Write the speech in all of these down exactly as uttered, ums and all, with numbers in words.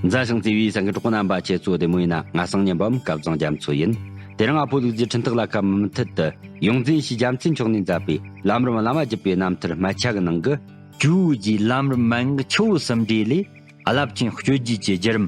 མཛའ་ཞིང་བརྩེ་བའི་སེམས་ཀྱི་གྲོགས་པོ་རྣམ་པ། ཁྱེད་ཚོ་བདེ་མོ་ཡིན་ན། ང་སང་ཉིན་པའམ་སྐལ་བཟང་རྒྱ་མཚོ་ཡིན། དེ་རིང་ཨ་ཕོ་ལུག་རྫིའི་འཕྲིན་ཐག་ལ་ཁ་མུ་མཐུད་དུ་ཡོངས་འཛིན་ཡེ་ཤེས་རྒྱལ་མཚན་མཆོག་ནས་མཛད་པའི་ལམ་རིམ་བླ་མ་བརྒྱུད་པའི་རྣམ་ཐར་སྨད་ཆ་གི་ནང་གི། ཇོ་བོ་རྗེའི་ལམ་རིམ་མན་ངག་ཆུ་བོ་གསུམ་འདྲེས་ལས། རླབས་ཆེན་སྤྱོད་རྒྱུད་ཀྱི་བརྒྱུད་རིམ།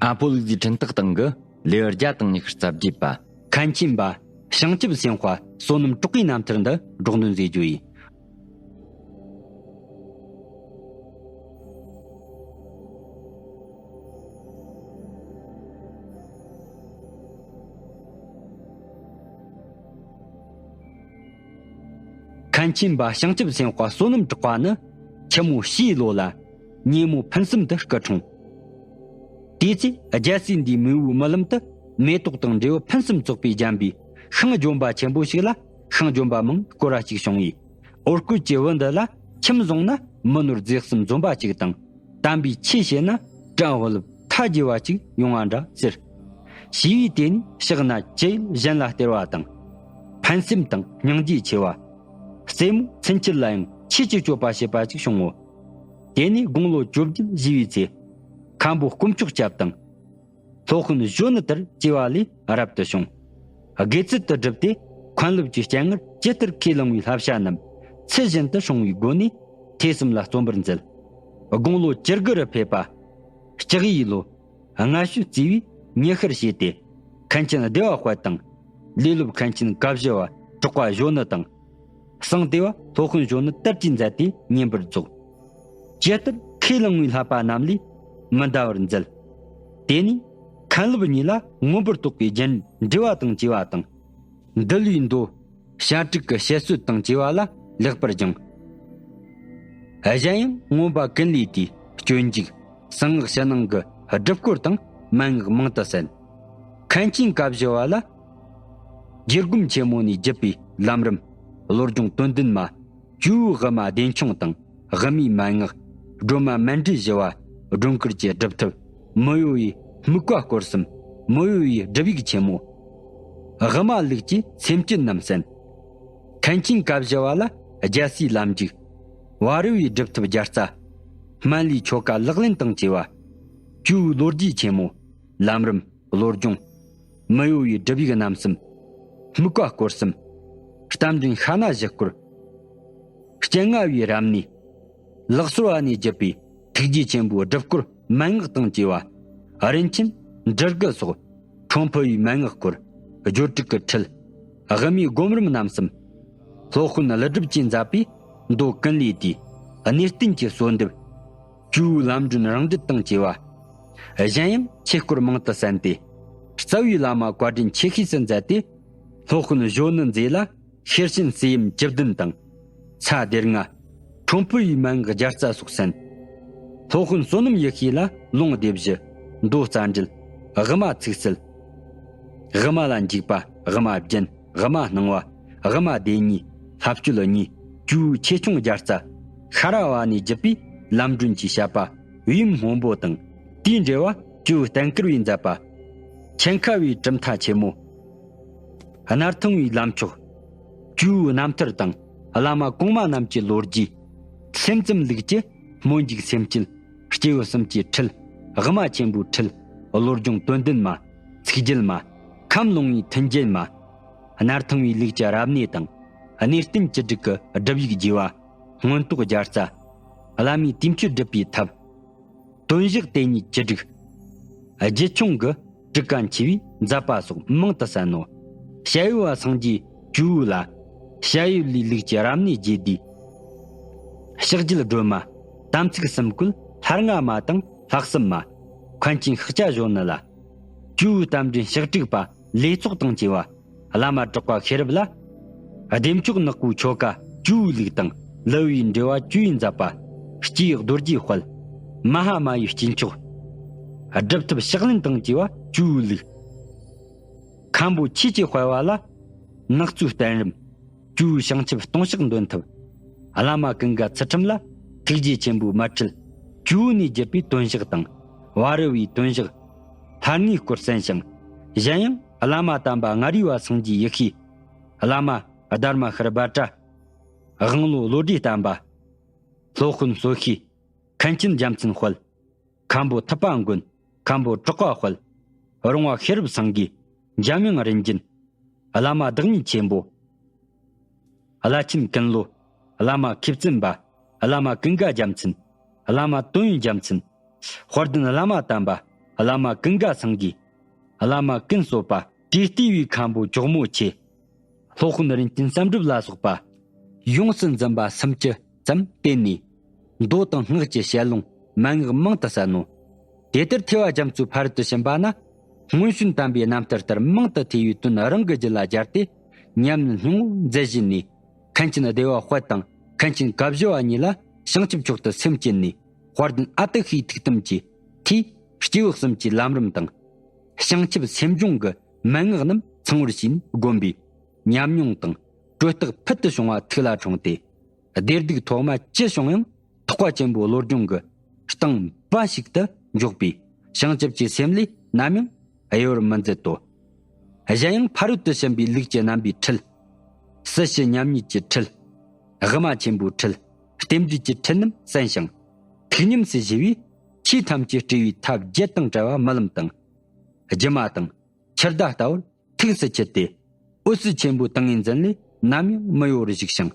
ཨ་ཕོ་ལུག་རྫིའི་འཕྲིན་ཐག་སྟེང་གི་ལེའུ་བརྒྱ་དང་ཉི་ཤུ་རྩ་བརྒྱད་པ། མཁན་ཆེན་པ་བྱང་ཆུབ་སེམས་དཔའ་བསོད་ནམས་གྲགས་པའི་རྣམ་ཐར་འདི་སྒྲོག་འདོན་མཛད་རྒྱུ་ཡིན། མཁན་ཆེན་པ་བྱང་ཆུབ་སེམས་དཔའ་བསོད་ནམས་གྲགས་པ་ནི་ཆུ་མོ་བྱིའུའི་ལོ་ལ་ཉིན་མོ་ཕུན་སུམ་དུ་སྐུ་འཁྲུངས། དེའི་ཚེ་རྒྱལ་སྲིད་འདིའི་མེས་པོའི་རྨི་ལམ་དུ་མེ་ཏོག་དང་འབྲས་བུ་ཕུན་སུམ་ཚོགས་པས་བརྒྱན་པའི་ཤིང་ལྗོན་པ་ཆེན་པོ་ཞིག་ལ། ཤིང་ལྗོན་པ་མང་བསྐོར་བ་ཅིག་བྱུང་བས། འོ་སྐོལ་གྱི་བུ་འདི་ལ་ཁྱིམ་བཟུང་ན་མི་ནོར་རྫས་གསུམ་འཛོམས་པ་ཅིག་དང་། དམ་པའི་ཆོས་བྱས་ན་བྲན་བུ་ལབ་མཐའ་རྒྱས་པ་ཅིག་ཡོང་བ་འདྲ་ཟེར། བྱིའུ་དེ་ནི་ཕྱག་ན་ཅི་ཡིན་གཞན་ལ་སྟེར་བ་དང་། ཕན་སེམས་དང་སྙིང་རྗེ་ཆེ་བ། རྩེད་མོ་ཚུན་ཆད་ལ་ཡང་ཆོས་ཀྱི་སྤྱོད་པ་བྱེད་པ་ཅིག་བྱུང་ངོ་། དེ་ནས་དགུང་ལོ་བཅོ་བརྒྱད་བཞེས་པའི་ཚེ། མཁན་པོ་དཀོན་མཆོག་སྐྱབས་དང་། སློབ་དཔོན་གཞོན་ནུ་ལྟར་སྐྱེ་བ་ལས་རབ་ཏུ་བྱུང་། དགེ་ཚུལ་དུ་བསྒྲུབས་ཏེ། མཁན་སློབ་ཀྱི་སྤྱན་སྔར་ཇི་ལྟར་ཁས་བླངས་པའི་བསླབ་བྱ་རྣམས་ཚུལ་བཞིན་དུ་སྲུང་བའི་སྒོ་ནས། ཐོས་བསམ་ལ་བརྩོན་པར་མཛད། དགུང་ལོ་བཅུ་དགུ་རུ་ཕེབས་པ། ལྕགས་ཡོས་ལོ། སྔ་ཕྱི་བརྩིས་པའི་ཉི་ཤུར་བྱས་ཏེ། མཁན་ཆེན་བདེ་བ་དཔལ་དང་། ལས་སློབ་མཁན་ཆེན་བཀའ་བཞི་བ། གྲགས་པ་གཞོན་ནུ་དང་། གསང་བདེ་བ་སློབ་དཔོན་གཞོན་ནུ་དར་གྱིས་མཛད་དེ་བསྙེན་པར་རྫོགས། ཇི་ལྟར་ཁས་བླངས་པའི་བསླབ་པ་རྣམས་ལས་མི་འདའ་བར་མཛད། དེ་ནས་མཁན་སློབ་གཉིས་ལ་མངོན་པར་རྟོགས་པའི་རྒྱན་འབྲི་བ་དང་བཅས་པ་དང་། འདུལ་བའི་མདོ། བྱ་དྲུག་གི་བཤད་སྲོལ་དང་བཅས་པ་ལ་ལེགས་པར་སྦྱངས། གཞན་ཡང་མངོན་པ་ཀུན་ལས་བཏུས། སྤྱོད་འཇུག། གསང་སྔགས་ཕྱི་ནང་གི་སྒྲུབ་སྐོར་དང་མན་ངག་མང་དུ་གསན། མཁན་ཆེན་བཀའ་བཞི་བ་ལ། རྒྱུད་སྒོམ་ཆེན་མོ་ནས་བརྒྱུད་པའི་ལམ་རིམ། བློ་སྦྱོང་དོན་ལྡན་མ། ཇོ་བོའི་དབུ་མ་བདེ་མཆོག་དང་། དབུ་མའི་མན་ངག། སྒྲོལ་མ་མཎྜལ་བཞི་བ། སྒྲོལ་དཀར་གྱི་སྒྲུབ་ཐབས། མི་གཡོ་བའི་དམིགས་པ་སྐོར་གསུམ། མི་གཡོ་བའི་སྒྲུབ་ཡིག་ཆེན་མོ། དབུ་མ་ལུགས་ཀྱི་སེམས་བསྐྱེད་རྣམས་གསན། མཁན་ཆེན་བཀའ་བཞི་བ་ལ་རྒྱལ་སྲས་ལམ་འཇུག། བ་རི་བའི་སྒྲུབ་ཐབས་བརྒྱ་རྩ། སྨན་བླའི་ཆོ་ག་ལག་ལེན་དང་བཅས་པ། ཇོ་བོའི་ལོ་རྒྱུས་ཆེན་མོ། ལམ་རིམ། བློ་སྦྱོང་། མི་གཡོ་བའི་སྒྲུབ་ཡིག་རྣམ་གསུམ། དམིགས་པ་སྐོར་གསུམ། རྟ་མགྲིན་ཤྭ་ན་བཞི་སྐོར། སྤྱན་སྔ་བའི་རབ་གནས། ལག་སོར་བ་ནས་བརྒྱུད་པའི་ཐུགས་རྗེ་ཆེན་པོའི་སྒྲུབ་སྐོར་མན་ངག་དང་བཅས་པ། རིན་ཆེན་འབྲུ་དགུ་སོགས། ཁྲོམ་ཕུ་བའི་མན་ངག་སྐོར། སྦྱོར་དྲུག་གི་ཁྲིད། དབུ་མའི་སྒོམ་རིམ་རྣམ་གསུམ། སློབ་དཔོན་ཀླུ་སྒྲུབ་ཀྱིས་མཛད་པའི་མདོ་ཀུན་ལས་བཏུས། གནས་བརྟན་གྱི་གསོལ་འདེབས། ཇོ་བོའི་ལམ་སྒྲོན་རང་འགྲེལ་དང་བཅས་པ། གཞན་ཡང་ཆོས་སྐོར་མང་དུ་གསན་ཏེ། རྩ་བའི་བླ་མ་བཀའ་དྲིན་ཆེ་ཤོས་སུ་མཛད་དེ། སློབ་དཔོན་གཞོན་ནུ་མཛེས་ལ་ཤེར་ཕྱིན་གསེར་ཡུམ་བཅུ་བདུན་དང་། ཚ་སྡེ་ལྔ། ཁྲོམ་ཕུ་བའི་མན་ངག་བརྒྱ་རྩ་སོགས་གསན། སློབ་དཔོན་བསོད་ནམས་ཡེ་ཤེས་ལ་ལུང་སྡེ་བཞི། མདོ་རྩ་འགྲེལ། དབུ་མ་ཚིག་གསལ། དབུ་མ་ལ་འཇུག་པ། དབུ་མ་རྒྱན། དབུ་མ་སྣང་བ། དབུ་མ་སྡེ་གཉིས། ལྷ་བཅུ་ལ་གཉིས། ཇོ་བོའི་ཆོས་སྐྱོང་བརྒྱ་རྩ། ཤ་ར་བ་ནས་བརྒྱུད་པའི་ལམ་སྒྲོན་གྱི་བཤད་པ། བེའུ་སྔོན་པོ་དང་། དེའི་འགྲེལ་བ་ཇོ་བོའི་བསྟན་དཀར་བས་མཛད་པ། ཆེན་ཁ་བའི་གྲུབ་མཐའ་ཆེན་མོ། སྣར་ཐང་བའི་ལམ་མཆོག། ཇོ་བོའི་རྣམ་ཐར་དང་བླ་མ་གོང་མ་རྣམས་ཀྱི་ལོ་རྒྱུས། སེམས་ཙམ་ལུགས་ཀྱི་སྨོན་འཇུག་སེམས་བསྐྱེད། སྐྱེས་བུ་གསུམ་གྱི་ཁྲིད། དབུ་མ་ཆེན་པོའི་ཁྲིད། བློ་སྦྱོང་དོན་ལྡན་མ། ཚིག་བརྒྱད་མ། ཁམས་ལོང་བའི་མཐུན་རྐྱེན་མ། སྣར་ཐང་བའི་ལུགས་ཀྱི་རབ་གནས་དང་། གནས་བརྟན་བཅུ་དྲུག་གི་སྒྲུབ་ཡིག་རྒྱས་པ། མངོན་རྟོགས་བརྒྱ་རྩ། བླ་མའི་དུས་མཆོད་སྒྲུབ་པའི་ཐབས། དོན་བཞག་དེ་ཉིད་བཅུ་དྲུག། རྒྱུད་ཆུང་གི་དྲུག་ཀ་མཆིས་པས་མཛད་པ་སོགས་མང་དུ་གསན་ནོ། ཞྭ་ཡོལ་བ་སངས་རྒྱས་ཇོ་བོ་ལ། ཞྭ་ཡོལ་ལས་ལུགས་ཀྱི་རབ་གནས་རྒྱས་དུས། ཕྱག་རྒྱུད་སྒྲོལ་མ། དམ་ཚིག་གསུམ་བཀོད་ལྷ་ལྔ་མ་དང་ལྷག་བསམ་མ། མཁན་ཆེན་ཤཱཀྱ་གཞོན་ནུ་ལ། ཇོ་བོའི་རྟ་མགྲིན་ཕྱག་དྲུག་པ་ལས་ཚོགས་དང་བཅས་པ། བླ་མ་གྲགས་པ་ཤེས་རབ་ལ། བདེ་མཆོག་ནག་པོའི་ཆོ་ག་ཇོ་བོའི་ལུགས་དང་ལུ་བའི་འགྲེལ་བ་ཇོ་བོས་མཛད་པ། སྐྱེས་རྡོ་རྗེའི་དཔལ། མ་ཧཱ་མ་ཡི་སྐྱེས་མཆོག། སྒྲུབ་ཐབས་ཕྱག་ལེན་དང་བཅས་པ་ཇོ་བོའི་ལུགས། མཁན་པོ་ཆོས་ཀྱི་དཔལ་བ་ལ། ནག་རྩིས་བསྟན་རིམ། ཇོ་བོའི་བྱང་ཆུབ་ལྟུང་བཤགས་འདོན་ཐབས། བླ་མ་ཀུན་དགའ་ཚུལ་ཁྲིམས་ལ། ཐུགས་རྗེ་ཆེན་པོའི་དམར་ཁྲིད། ཇོ་བོ་ནས་བརྒྱུད་པའི་དོན་བཞག་དང་། བ་རི་བའི་དོན་བཞག་ལྷར་ལྔའི་སྐོར་གསན་ཞིང་། གཞན་ཡང་བླ་མ་དམ་པ་མངའ་རིས་པ་སངས་རྒྱས་ཡེ་ཤེས། བླ་མ་དྷརྨ་ཤྲཱི་བྷ་དྲ། དབང་ལོ་བློ་གྲོས་བརྟན་པ། སློབ་དཔོན་བསོད་ཤེས། མཁན་ཆེན་རྒྱལ་མཚན་དཔལ། མཁན་པོ་ཐུབ་པ་མགོན། མཁན་པོ་གྲགས་པ་དཔལ། རོང་བ་ཤེས་རབ་སེང་གེ། འཇམ་དབྱངས་རིན་ཆེན། བླ་མ་བདག་ཉིད་ཆེན་པོ། བླ་ཆེན་ཀུན་བློ། བླ་མ་མཁས་བཙུན་པ། བླ་མ་ཀུན་དགའ་རྒྱལ་མཚན། བླ་མ་དོན་ཡོད་རྒྱལ་མཚན། དཔལ་ལྡན་བླ་མ་དམ་པ། བླ་མ་ཀུན་དགའ་སེང་གེ། བླ་མ་ཀུན་གསོ་པ། དྲིས་བརྟས་པའི་མཁན་པོ་གྲོགས་མོ་ཆེ། སློབ་དཔོན་རིན་ཆེན་བསམ་གྲུབ་ལ་སོགས་པ། ཡོངས་སུ་འཛིན་པ་སུམ་ཅུ་ཙམ་བསྟེན་ནས། མདོ་དང་སྔགས་ཀྱི་ཞལ་ལུང་མན་ངག་མང་དུ་གསན་ནོ། དེ་ལྟར་ཐོས་པ་རྒྱ་མཚོའི་ཕ་རོལ་ཏུ་ཕྱིན་པ་ན། སྔོན་བྱོན་དམ་པའི་རྣམ་ཐར་ལྟར་མང་དུ་ཐོས་པའི་དོན་རང་གི་རྒྱུད་ལ་སྦྱར་ཏེ། ཉམས་ལེན་སྙིང་པོ་མཛད་བཞིན་ནས། མཁན་ཆེན་བདེ་བ་དཔལ་དང་མཁན་ཆེན་བཀའ་བཞི་བ་གཉིས་ལ་བྱང་ཆུབ་མཆོག་ཏུ་སེམས་བསྐྱེད་ནས། དཔལ་ལྡན་ཨ་ཏི་ཤའི་ཐུགས་དམ་གྱི་མཐུས་སྐྱེས་བུ་གསུམ་གྱི་ལམ་རིམ་དང་། བྱང་ཆུབ་སེམས་སྦྱོང་གི་མན་ངག་རྣམས་ཚང་བར་བྱས་ནས་བསྒོམས་པས། ཉམས་མྱོང་དང་གྲོས་བརྟག་ཕུལ་དུ་བྱུང་བ་ཐུགས་ལ་འཁྲུངས་ཏེ། བདེ་སྡུག་ཐོག་མ་ཅི་བྱུང་ཡང་། ཐེག་པ་ཆེན་པོའི་བློ་སྦྱོང་གི་སྟེང་འབའ་ཞིག་ཏུ་འཇོག་པས། བྱང་ཆུབ་ཀྱི་སེམས་ལས་ནམ་ཡང་གཡེལ་བར་མི་མཛད་དོ། གཞན་ཡང་ཕ་རོལ་ཏུ་ཕྱིན་པའི་ལུགས་ཀྱི་རྣམ་པའི་ཁྲིད། སྲིད་ཞི་མཉམ་ཉིད་ཀྱི་ཁྲིད། དབུ་མ་ཆེན་པོའི་ཁྲིད། རྟེན་འབྲེལ་གྱི་ཁྲིད་རྣམས་གསན་ཞིང་། ཐུགས་ཉམས་སུ་བཞེས་པས། ཆོས་ཐམས་ཅད་སྤྲོས་པའི་ཐབས་བརྒྱད་དང་བྲལ་བ་རྨི་ལམ་དང་། སྒྱུ་མ་དང་། འཆི་བདག་ལྟ་བུར་ཐུགས་སུ་ཆུད་དེ། འོད་གསལ་ཆེན་པོའི་ཏིང་ངེ་འཛིན་ལས་ནམ་ཡང་མི་གཡོ་བར་བཞུགས་ཤིང་།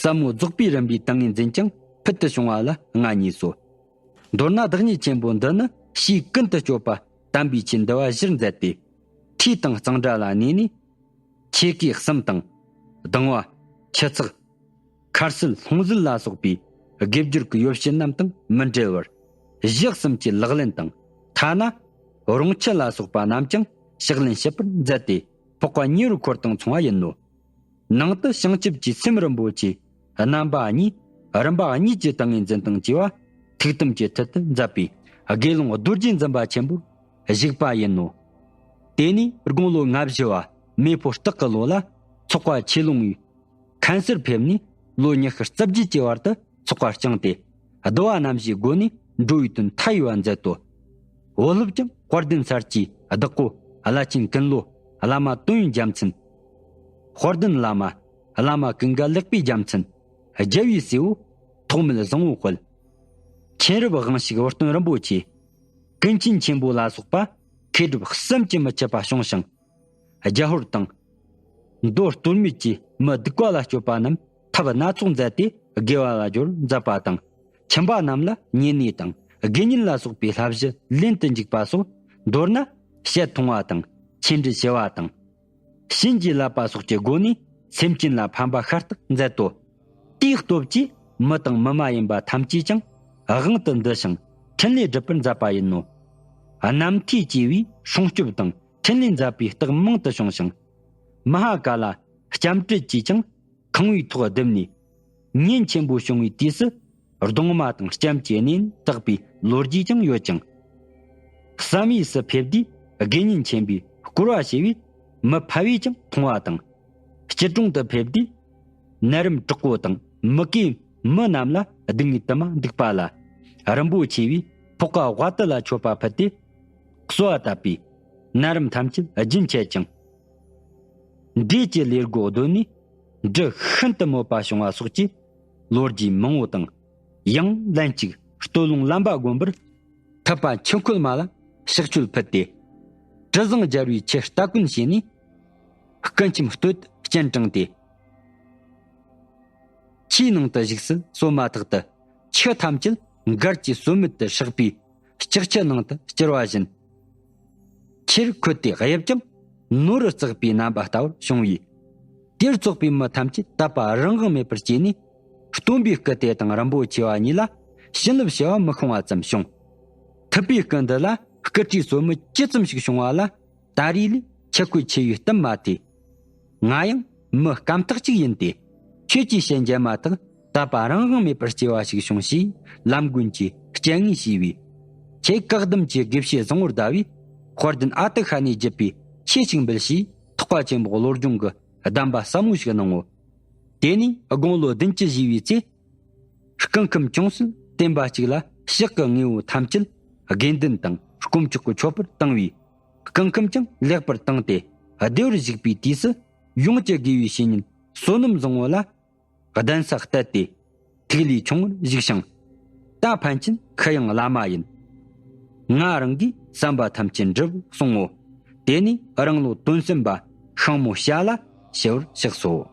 ཟབ་མོ་རྫོགས་པའི་རིམ་པའི་ཏིང་ངེ་འཛིན་ཀྱང་ཕུལ་དུ་བྱུང་བ་ལ་མངའ་བརྙེས་སོ། མདོར་ན་བདག་ཉིད་ཆེན་པོ་འདི་ནི་ཕྱིའི་ཀུན་ཏུ་སྤྱོད་པ་དམ་པའི་ཆོས་འདུལ་བ་གཞིར་མཛད་དེ། ཁྲིད་དང་གཙང་སྦྲ་ལ་གནས་ནས། ཆོས་གོས་གསུམ་དང་། གདིང་བ། ཁྱུ་ཚགས། མཁར་ཟིལ་ལྷུང་བཟེད་ལ་སོགས་པའི་དགེ་སྦྱོར་གྱི་ཡོ་བྱད་རྣམས་དང་མི་འབྲལ་བར། གཞི་གསུམ་གྱི་ལག་ལེན་དང་། ཐ་ན། རོང་ཁྱི་ལ་སོགས་པ་རྣམས་ཀྱང་ཕྱག་ལེན་བྱེད་པར་མཛད་དེ། འཕགས་པ་ཉེ་བའི་འཁོར་དང་མཚུངས་པ་ཡིན་ནོ། ནང་དུ་བྱང་ཆུབ་ཀྱི་སེམས་རིན་པོ་ཆེ་རྣམ་པ་གཉིས། རིམ་པ་གཉིས་ཀྱི་ཏིང་ངེ་འཛིན་དང་བཅས་པ་ཐུགས་དམ་གྱི་མཐུ་ལྟར་མཛད་པའི་དགེ་སློང་རྡོ་རྗེ་འཛིན་པ་ཆེན་པོར་བཞུགས་པ་ཡིན་ནོ། དེ་ནས་དགུང་ལོ་ལྔ་བཞི་བ་མེ་ཕོ་སྟག་གི་ལོ་ལ་ཚོགས་པ་ཆོས་ལུང་བའི་མཁན་ཟུར་ཕེབས་ནས། ལོ་ཉི་ཤུ་རྩ་བརྒྱད་ཀྱི་བར་དུ་ཚོགས་པ་བསྐྱངས་ཏེ། བསྡུ་བ་རྣམ་བཞིའི་སྒོ་ནས་འགྲོ་བའི་དོན་མཐའ་ཡས་པ་མཛད་དོ། བུ་སློབ་ཀྱང་དཔལ་ལྡན་ས་སྐྱའི་བདག་པོ་བླ་ཆེན་ཀུན་བློ། བླ་མ་དོན་ཡོད་རྒྱལ་མཚན། དཔལ་ལྡན་བླ་མ། བླ་མ་ཀུན་དགའ་ལེགས་པའི་རྒྱལ་མཚན། རྒྱལ་བའི་སྲས་པོ། ཐོགས་མེད་བཟང་པོ་དཔལ། མཁྱེན་རབ་དབང་ཕྱུག་བུ་སྟོན་རིན་པོ་ཆེ། ཀུན་མཁྱེན་ཆེན་པོ་ལ་སོགས་པ་མཁས་གྲུབ་བསམ་གྱིས་མི་ཁྱབ་པ་བྱུང་ཞིང་། རྒྱ་ཧོར་དང་། མདོ་སྟོད་སྨད་ཀྱི་མི་སྡིག་པ་ལ་སྤྱོད་པ་རྣམས་ཐབས་སྣ་ཚོགས་མཛད་དེ་དགེ་བ་ལ་སྦྱོར་མཛད་པ་དང་། ཁྱིམ་པ་རྣམས་ལ་ཉེ་གནས་དང་དགེ་བསྙེན་ལ་སོགས་པའི་བསླབ་གཞི་ལེན་དུ་འཇུག་པ་སོགས། མདོར་ན་བཤད་མཐོང་བ་དང་ཆོས་འབྲེལ་ཞི་བ་དང་། བྱིན་གྱིས་བརླབས་པ་སོགས་ཀྱི་སྒོ་ནས་སེམས་ཅན་ལ་ཕན་པ་ཤ་སྟག་མཛད་དོ། དེའི་སྟོབས་ཀྱིས་མི་དང་མི་མ་ཡིན་པ་ཐམས་ཅད་ཀྱང་དབང་དུ་འདུ་ཞིང་ཕྲིན་ལས་སྒྲུབ་པར་མཛད་པ་ཡིན་ནོ། རྣམ་ཐོས་སྐྱེ་བོས་སྲུང་སྐྱོབ་དང་ཕྲིན་ལས་མཛད་པའི་རྟགས་མང་དུ་བྱུང་ཞིང་། མ་ཧཱ་ཀཱ་ལ་ལྕམ་དྲལ་གྱིས་ཀྱང་ཁང་བའི་ཐོག་བརྡིབས་ནས། ཉིན་ཆེན་པོ་བྱུང་བའི་དུས་སུ་གདུང་མ་དང་ལྕམ་གྱི་གནས་བཏགས་པའི་ལོ་རྒྱུས་ཀྱང་ཡོད་ཅིང་། བསམ་ཡས་སུ་ཕེབས་དུས་དགེ་བསྙེན་ཆེན་པོས་བསྐོར་བ་བྱས་པས་མི་ཕལ་བས་ཀྱང་མཐོང་བ་དང་། སྐྱིད་གྲོང་དུ་ཕེབས་དུས་ནད་རིམས་དྲག་པོ་དང་མི་དགེ་མི་རྣམས་ལ་སྡུག་བསྔལ་དུ་མ་འདུག་པ་ལ། རིན་པོ་ཆེ་བས་ཕོག་ཀ་ཝ་ཏི་ལ་མཆོད་པ་ཕུལ་ཏེ་གསོལ་བ་བཏབ་པས་ནད་རིམས་ཐམས་ཅད་རྒྱུན་ཆད་ཅིང་། འབྲས་ཀྱི་ལས་སྒོ་བརྡོལ་ནས་འབྲུ་ཤིན་ཏུ་མོད་པ་བྱུང་བ་སོགས་ཀྱི་ལོ་རྒྱུས་མང་པོ་དང་། ཡང་ལན་གཅིག་སྟོད་ལུང་བླམ་པ་དགོན་པར་ཐུབ་པ་ཆོས་འཁོར་མ་ལ་ཕྱག་མཆོད་ཕུལ་ཏེ། དྲི་བཟང་སྦྱར་བའི་ཆུ་སྟ་གོན་བྱས་ནས། སྐུ་མཆིམས་སྟོད་སྤྱན་དྲངས་ཏེ། ཆུའི་ནང་དུ་བཞུགས་སུ་གསོལ་མ་ཐག་ཏུ་ཆུ་ཐམས་ཅད་མགར་གྱི་སོལ་མེད་དུ་ཧྲག་པའི་ལྕགས་ཆུ་ནང་དུ་བསྐྱུར་བ་བཞིན། ཆུར་ཁོལ་ཏེ་གཡབ་ཀྱང་ནོར་བུ་བརྩེགས་པའི་རྣམ་པ་ལྟ་བུར་བྱུང་བས། དེར་ཚོགས་པའི་མི་ཐམས་ཅད་དད་པ་རང་དབང་མེད་པར་སྐྱེས་ནས། སྟོན་པའི་སྐུ་དེ་དང་རིན་པོ་ཆེ་བ་གཉིས་ལ་བྱིན་རླབས་ཞི་བ་མི་ཤོང་བ་ཙམ་བྱུང་། ཐུབ་པའི་སྐུ་འདི་ལ་སྐུ་ཁྲུས་སོལ་མེད་ཅི་ཙམ་ཞིག་བྱུང་བ་ལ། ད་རེས་ལས་ཆུ་ཁོལ་ཆེ་བའི་གཏམ་མ་ཐོས། ང་ཡང་མི་རྐམ་ཐག་ཅིག་ཡིན་ཏེ། ཁྱོད་ཀྱི་ཞལ་མཇལ་མ་ཐག་དད་པ་རང་དབང་མེད་པར་སྐྱེ་བ་ཞིག་བྱུང་ཞེས་ལམ་ཀུན་གྱིས་སྤྱན་ངས་ཞུས་པས། ཁྱེད་བཀའ་གདམས་ཀྱི་དགེ་བཤེས་བཟང་པོར་གདའ་བས། དཔལ་ལྡན་ཨ་ཏི་ཤ་ནས་བརྒྱུད་པའི་ཆོས་ཤིག་འབུལ་ཞེས་ཐེག་པ་ཆེན་པོའི་བློ་སྦྱོང་གི་གདམས་པ་ཟབ་མོ་ཞིག་གནང་ངོ་། དེ་ནས་དགུང་ལོ་བདུན་ཅུ་བཞེས་པའི་ཚེ། སྐུ་ཁམས་ཅུང་ཟད་བརྟན་པ་གཅིག་ལ་ཕྱག་གི་དངོས་པོ་ཐམས་ཅད་དགེ་འདུན་དང་དཀོན་མཆོག་གི་མཆོད་པར་བཏང་བས། སྐུ་ཁམས་ཀྱང་ལེགས་པར་བཏང་སྟེ། བདེ་བར་བཞུགས་པའི་དུས་སུ། ཡོངས་ཀྱི་དགེ་བའི་བཤེས་གཉེན་བསོད་ནམས་བཟང་པོ་ལ་གདན་ས་གཏད་དེ། ཐིག་ལེ་ཆུང་ངུར་བཞུགས་ཤིང་། ད་ཕན་ཆད་ཁུ་ཡངས་བླ་མ་ཡིན། ང་རང་གིས་བསམ་པ་ཐམས་ཅད་འགྲུབ་གསུང་ངོ་། དེ་ནས་རང་ལོ་དོན་གསུམ་པ་ཤིང་མོ་བྱ་ལ་ཞུ་བར་གཤེགས་སོ།